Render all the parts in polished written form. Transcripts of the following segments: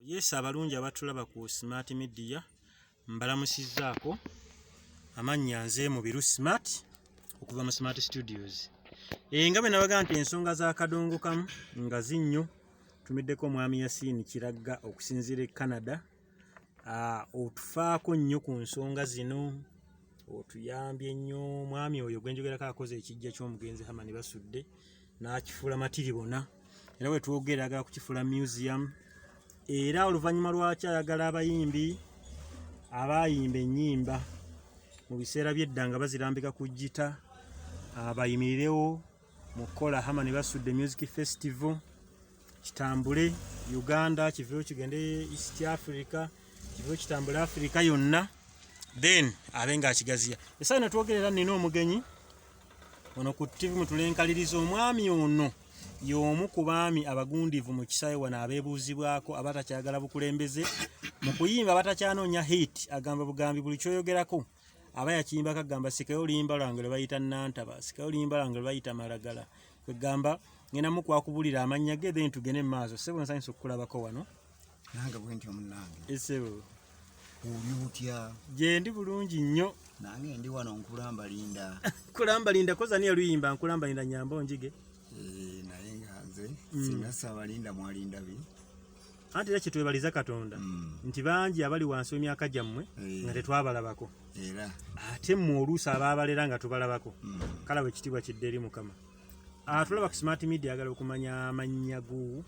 Yes, abalungi abatulaba ku Smart Media, mbalamusizzaako. Amannya nze Mubiru Smart okuva mu Smart Studios. Nga bwe nabaga nti ensonga za kadongo kamu nga zinnyo, tumiddeko omwami Yasin Kiragga okusinziira e Canada. Otufaako nnyo ku nsonga zino, otuyambye nnyo. Omwami oyo gwe njogerako akoze ekijja ky'omugenzi Herman Basudde n'akifuula matiribona, era bwe twogera ayagala kukifuula museum, era oluvannyuma lwakyo ayagala abayimbi abaayimba ennyimba mu biseera by'edda nga bazirambika ku ggita bayimirirewo mu kukola Herman Basudde Music Festival, kitambule Uganda, kiveewo kigende East Africa, kiveewo kitambule Africa yonna, then abe ng'akigaziya. Essaawa eno twogerera nnina omugenyi ono ku TV mutulenkaliriza. Omwami ono y'omu ku baami abagundiivu mu kisaawe wano abeebuuzibwako, abatakyagala bukulembeze mu kuyimba, abatakyanoonya hit. Agamba bugambi buli kyoyogerako aba yakiyimbako. Agamba, "Sikayo oluyimba lwange lwe bayita Nantaba, sikayo oluyimba lwange lwe bayita Malagala." Kwegamba ngenda mukwakubulira amannya ge, then tugende mu maaso. Ssebo, nsanyusa okukulabako wano. Nange bwentyo, munnange. Ssebo. Oli otya? Gye ndi bulungi nnyo. Nange ndi wano nkulambalinda. Kulambalinda koza niye luyimba nkulambalinda nyamba onjige. Eh, naye nga nze singa saabalinda mwalinda bi. Anti era kyetwebaliza Katonda nti bangi abali wansi w'emyaka gyammwe nga tetwabalabako, era ate mmwe oluusi abaabalera nga tubalabako. Kalaba ekitiibwa kidde eri Mukama. Atulaba ku Smart Media ayagala okumanya amannya go.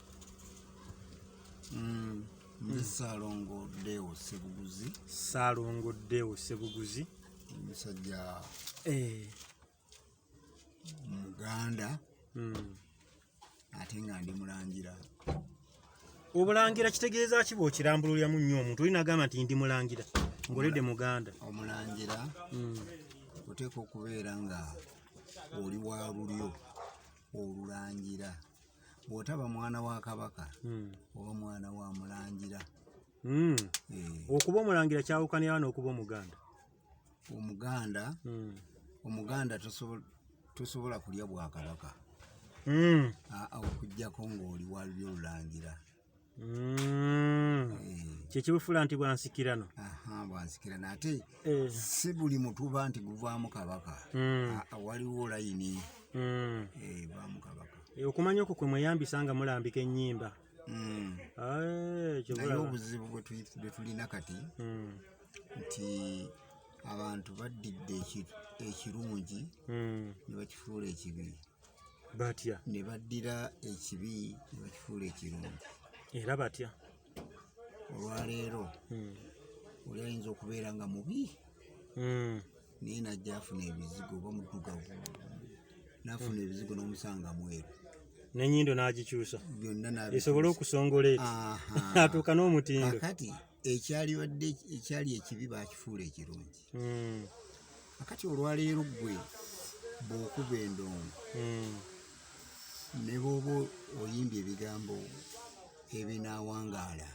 Nze Saalongo Deo Sebuguzi. Saalongo Deo Sebuguzi. Omusajja Muganda, ate nga ndi mulangira. Obulangira kitegeeza ki bw'okirambululiramu nnyo omuntu oli nagamba nti ndi mulangira ng'oledde muganda? Omulangira oteeka okubeera nga oli wa lulyo olulangira. Bw'otaba mwana wa kabaka oba mwana wa mulangira. Okuba omulangira kyawukanira n'okuba omuganda? Omuganda, omuganda tosobola kulya bwakabaka. Aa, okuggyako ng'oli wa lulyo olulangira. Kyekibufuula nti bwansikirano. Aha, bwansikirano. Ate si buli mutuba nti guvaamu kabaka. Aa, waliwo layini evaamu kabaka. Okumanya okwo kwe mweyambisa nga mulambika ennyimba. Naye kyobulaba. Obuzibu bwe tulina kati nti abantu baddidde ekirungi ne bakifuula ekibi. Batya? Ne baddira ekibi ne bakifuula ekirungi. Era batya? Olwaleero oli ayinza okubeera nga mubi, naye najja afuna ebizigo, oba muddugavu n'afuna ebizigo n'omusanga mweru. N'ennyindo n'agikyusa byonna n'abikyusa. Esobole okusongola eti atuuka n'omutindo. Kakati ekyalibadde ekyali ekibi bakifuula ekirungi. Kakati olwaleero ggwe bw'okuba endongo ne bw'oba oyimbye ebigambo ebinaawangaala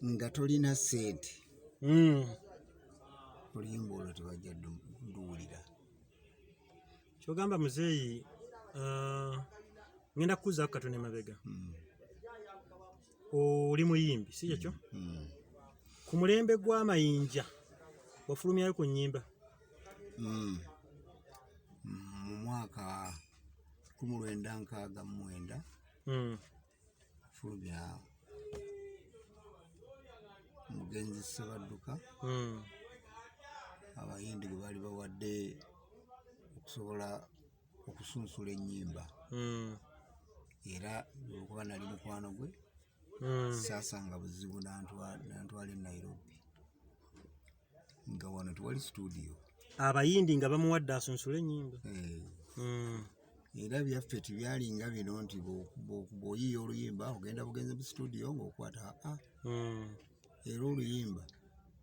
nga tolina ssente, oluyimba olwo tebajja luwulira. Kyogamba muzeeyi, ngenda kukuzaako katono emabega. Oli muyimbi, si kyekyo? Mm. Ku mulembe gw'amayinja wafulumyayo ku nnyimba? Mu mwaka 1969 fulumya omugenzi Ssebadduka, abayindi gwe baali bawadde okusobola okusunsula ennyimba. Era olwokuba nali mukwano gwe, saasanga buzibu nantwala e Nairobi, nga wano tewali studio. Abayindi nga bamuwadde asunsule ennyimba. Eh. Era byaffe tebyalinga bino nti bw'oyiiya oluyimba ogenda bugenzi mu studio ng'okwata aa. Era oluyimba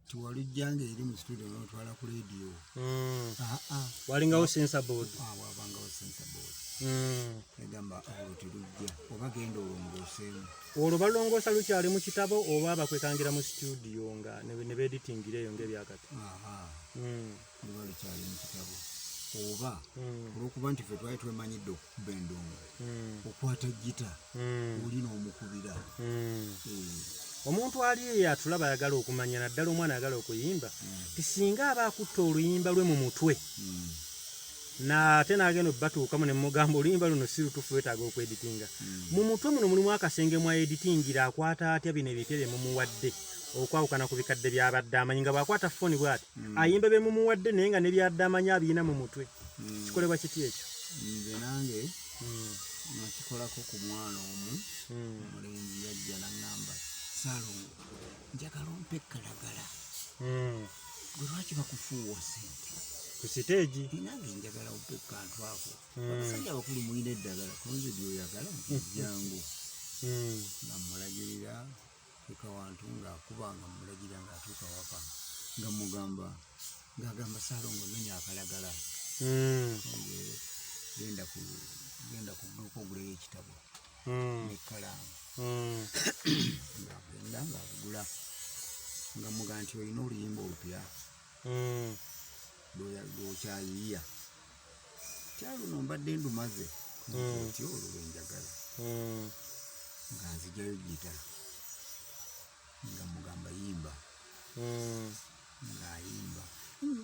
tiwalujjanga eri mu studio n'otwala ku leediyo. Aa. Walingawo censor board. Ah, wabangawo censor board egamba olwo terujja oba genda olongooseemu. Olwo balongoosa lukyali mu kitabo oba bakwekangira mu studio nga ne beeditingira eyo ng'ebyakati? Aha. Luba lukyali mu kitabo. Oba olwokuba nti ffe twali twemanyidde okukuba endongo, okwata gita oli n'omukubira. Omuntu ali eyo atulaba ayagala okumanya, naddala omwana ayagala okuyimba, ti singa aba akutta oluyimba lwe mu mutwe n'ate n'agenda obbatuukamu ne mugamba oluyimba luno si lutuufu, wetaaga okweditinga, mu mutwe muno mulimu akasenge mwa editingira, akwata atya bino ebipya bye mumuwadde okwawukana ku bikadde by'abadde amanyi, nga bw'akwata foni bw'ati ayimba bye mumuwadde naye nga ne byadde amanyi abiyina mu mutwe? Kikolebwa kiti ekyo? Nze nange nakikolako ku mwana omu omulenzi, yajja naŋŋamba, "Saalongo, njagala ompe ekkalagala." "Gwe lwaki bakufuuwa sente?" Ku siteegi. "Nange njagala ompe kantu ako. Abasajja abakulu mulina eddagala konze lyoyagala." Nti, "Jangu." Nga mmulagirira eka wantu, ng'akuba, nga mmulagirira ng'atuuka waka, nga mugamba, ng'agamba, "Saalongo, nonya akalagala." Nze, "Genda ku dduuka oguleyo ekitabo n'ekkalaamu." Ng'agenda ng'abigula, nga muga nti, "Olina oluyimba olupya lwokyayiiya?" "Kyaluno mbadde ndumaze." Nti, "Olwo lwenjagala." Nga nzijayo gita, nga mugamba, "Yimba." Ng'ayimba,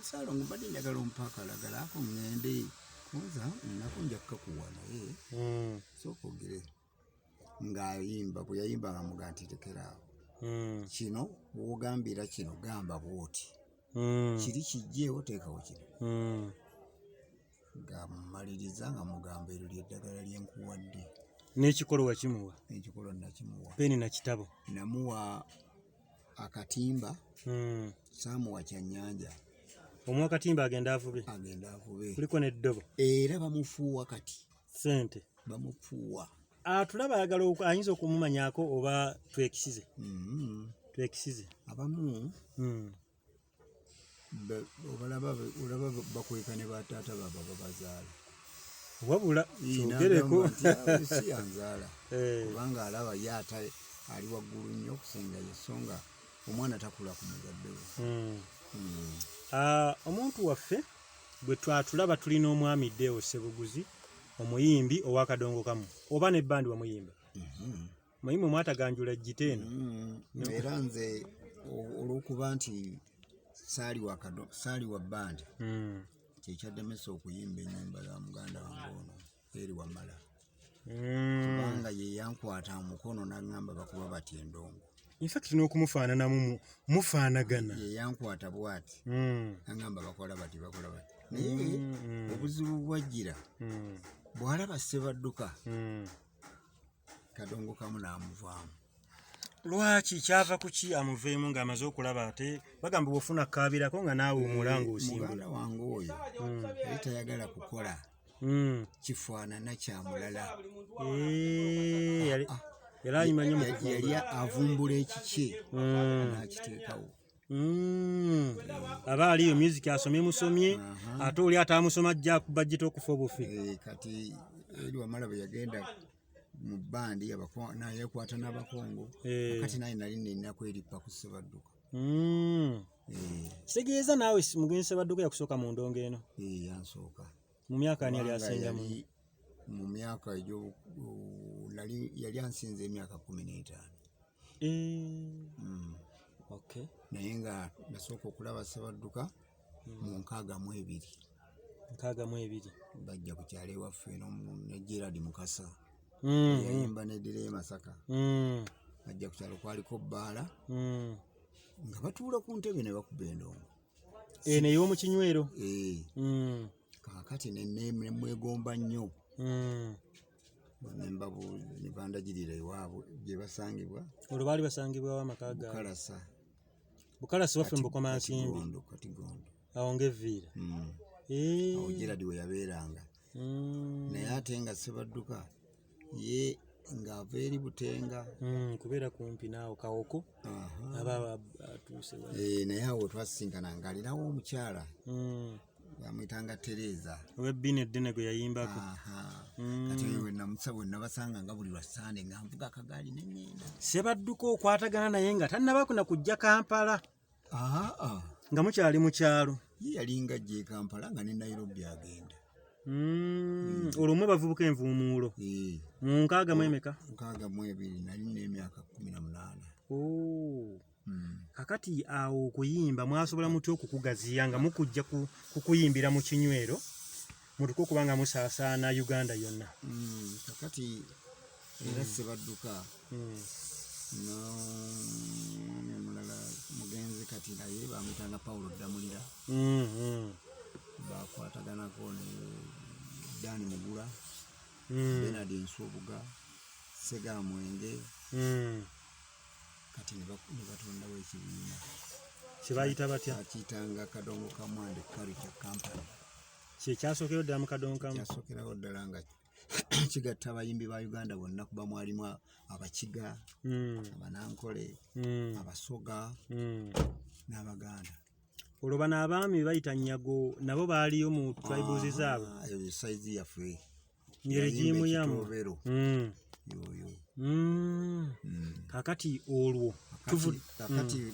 "Saalongo, mbadde njagala ompa akalagala ako ŋŋende konza nako nja kukakuwa, naye sooka ogire." Ng'ayimba, bwe yayimba nga muga nti, "Tekeraawo kino, bw'ogambira kino gamba bw'oti, kiri kijjeewo, teekawo kino." Nga mmaliriza nga mugamba, "Eryo lyeddagala lyenkuwadde." N'ekikolo wakimuwa? Ekikolo nakimuwa. Peni na kitabo? Namuwa akatimba. Saamuwa kyannyanja. Omuwa akatimba agenda avube? Agenda avube. Kuliko n'eddobo? Era bamufuuwa kati. Sente? Bamufuuwa. Atulaba ayagala ayinza okumumanyako oba twekisize? Twekisize. Abamu obalaba, olaba bakweka ne bataata baabwe babazaala. Wabula kyogereko. N'agamba nti, "Ah, si yanzaala." Kubanga alaba ye ate ali waggulu nnyo okusinga ye, so nga omwana takula ku muzadde we. Ah, omuntu waffe bwe twatulaba tulina omwami Deo Ssebuguzi, omuyimbi ow'akadongo kamu oba ne bandi wamuyimba, muyimbi omwataganjula gita eno. Era nze olw'okuba nti saali wa bandi, kyekyaddemesa okuyimba ennyimba za muganda wange ono eri Wamala, kubanga ye yankwata omukono n'aŋŋamba, "Bakuba batya endongo?" Infact n'okumufaananamu mufaanagana. Ye yankwata bw'ati n'aŋŋamba, "Bakola bati, bakola bati." Naye obuzibu bwajjira bw'alaba Ssebadduka, kadongo kamu n'amuvaamu. Lwaki? Kyava ku ki amuveemu ng'amaze okulaba? Ate bagamba bw'ofuna kaabirako nga naawe omulanga osimbula. Muganda wange oyo yali tayagala kukola kifaanana kya mulala. Eh, yali ayimanye mu Yali kuvumbula. avumbula ekikye n'akiteekawo. Aba aliyo music asomye musomye, ate oli ataamusoma ajja akuba gita okufa obufi. Eh, kati eri Wamala bwe yagenda mu bandi nayekwata n'abakongo. Kati naye nali nina kwerippa ku Ssebadduka. Eh, Kitegeeza naawe mugenzi Ssebadduka yakusooka mu ndongo eno? Eh, yansooka. Mu myaka ani yali Kubanga asingamu? yali mu myaka egyo yali ansinza emyaka 15. Naye nga nasooka okulaba Ssebadduka mu 62. 62. Bajja ku kyalo ewaffe ne Gerard Mukasa, yayimba neddira e Masaka. Bajja ku kyalo, kwaliko bbaala, nga batuula ku ntebe ne bakuba endongo. Eno ey'omu kinywero? Eh, kaakati ne mwegomba nnyo. Ne bandagirira ewaabwe gye basangibwa. Olwo baali basangibwawo amaka gaabwe? Bukalasa. Bukalasi waffe mu Bukomansimbi? Katigondo, Katigondo. Awo ng'evviira. Awo Gerard we yabeeranga. Naye ate nga Ssebadduka ye ng'ava eri Butenga. Kubeera kumpi naawo Kawoko. Aha. Aba atuuse wala. Eh, naye awo twasisinkana ng'alinawo omukyala, bamuyitanga Tereza. Ow'ebbiina eddene gwe yayimbako. Aha. Kati oyo we nabasanga nga buli lwa Sande nga nvuga akagaali ne ŋŋenda. Ssebadduka okwatagana naye nga tannaba kuna kujja Kampala? Aa. Nga mukyali mu kyalo? Ye yalinga ajja e Kampala nga ne Nairobi agenda. Olwo mwe bavubuka envuumuulo. Mu 62? 62, nali n'emyaka 18. Oh. Kakati awo okuyimba mwasobola mutya okukugaziya nga mukujja ku kuyimbira mu kinywero mutuke okuba nga musaasaana Uganda yonna? Kakati era Ssebadduka n'omwami omulala mugenzi kati naye bamuyitanga Paulo Ddamulira. Bakwataganako ne Dan Mugula, Bernard Nsubuga, Sega Mwenge. Kati ne batondawo ekibiina. Kibayita batya? Bakiyitanga Kadongo Kamwande Culture Company. Kye kyasookerawo ddala mu Kadongo Kamu? Kyasookerawo ddala nga kigatta abayimbi ba Uganda bonna, kuba mwalimu Abakiga, Abanankole, Abasoga n'Abaganda. Olwo bano abaami bayita Nyago nabo baaliyo mu tribes zaabwe? Eyo sayizi yaffe. Ng'eregimu yammwe. Ekitobero. Yoyo. Kakati olwo Kakati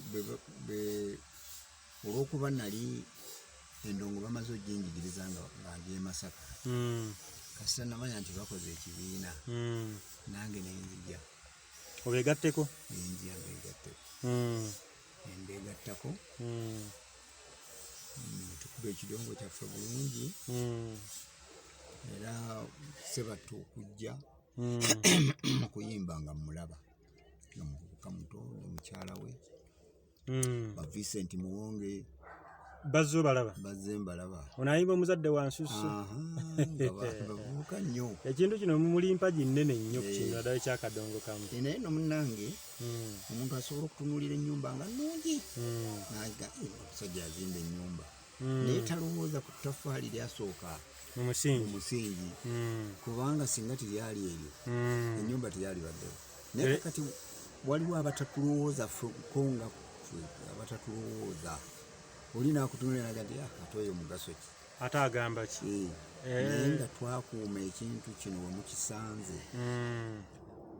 olw'okuba nali endongo bamaze oginjigiriza nga ndi e Masaka. Kasita namanya nti bakoze ekibiina. Nange ne nzija. Obeegatteko? Ne nzija mbeegatteko. Ne mbeegattako. Tukuba ekidongo kyaffe bulungi. Era Ssebattu okujja mu kuyimba nga mmulaba. Nga muvubuka muto ne mukyala we. Ba Vincent Muwonge. Bazze obalaba? Bazze mbalaba. Ono ayimba omuzadde wa nsusu. Nga bavubuka nnyo. Ekintu kino muli mpagi nnene nnyo ku kino naddala eky'akadongo kamu. Naye nno munnange, omuntu asobola okutunuulira ennyumba nga nnungi. N'ayiga, omusajja yazimba ennyumba. Naye talowooza ku ttaffaali lyasooka Mu musingi. Mu musingi. Kubanga singa teryali eryo, ennyumba teyalibaddewo. Naye kakati waliwo abatatulowooza ffe ko nga ffe abatatulowooza. Oli n'akutunuulira n'agamba nti, ate oyo mugaso ki? Ate agamba ki? Naye nga twakuuma ekintu kino we mukisanze.